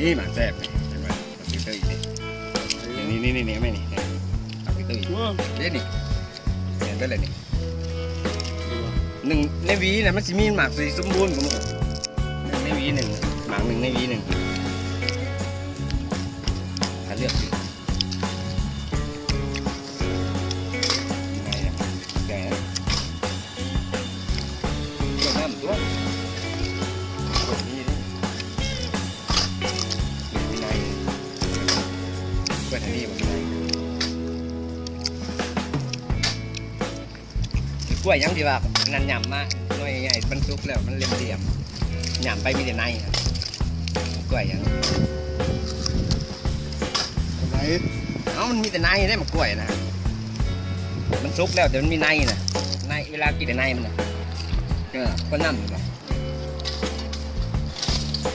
ນີ້ໝາກແຊບນີ້ ເຫັນບໍ່? ໝາກເຕີຍນີ້ ນີ້ໆໆ ແມ່ນີ້ ໝາກເຕີຍນີ້ ໂອ້ ເດ້ນີ້ ແມ່ນເບິດເລີຍນີ້. ເຫັນບໍ່? ໜຶ່ງໃນຫວີນະ ມັນຊິມີໝາກສີສົມບູນກວ່າໝູ່ ໜຶ່ງໃນຫວີໜຶ່ງ ໝາກໜຶ່ງໃນຫວີໜຶ່ງ ຖ້າເລືອກຖືກ. ແກ່ ເຂົ້ານ້ຳຕົວະ ຕົວະນີ້ ຕົວະນີ້ ຕົວະນີ້ ກ້ວຍຫຍັງທີ່ວ່າອັນນັ້ນຫຍ້ຳມາໜ່ວຍໃຫຍ່ ມັນສຸກແລ້ວມັນຫຼ່ຽມໆ ຫຍ້ຳໄປມີແຕ່ໃນ ກ້ວຍຫຍັງ ໃນ ເອົ້າ ມັນມີແຕ່ໃນເດ້ ໝາກກ້ວຍນະ ມັນສຸກແລ້ວແຕ່ມັນມີໃນນະ ໃນ ເວລາກິນແຕ່ໃນມັນນະ ເອີ ກໍນ້ຳ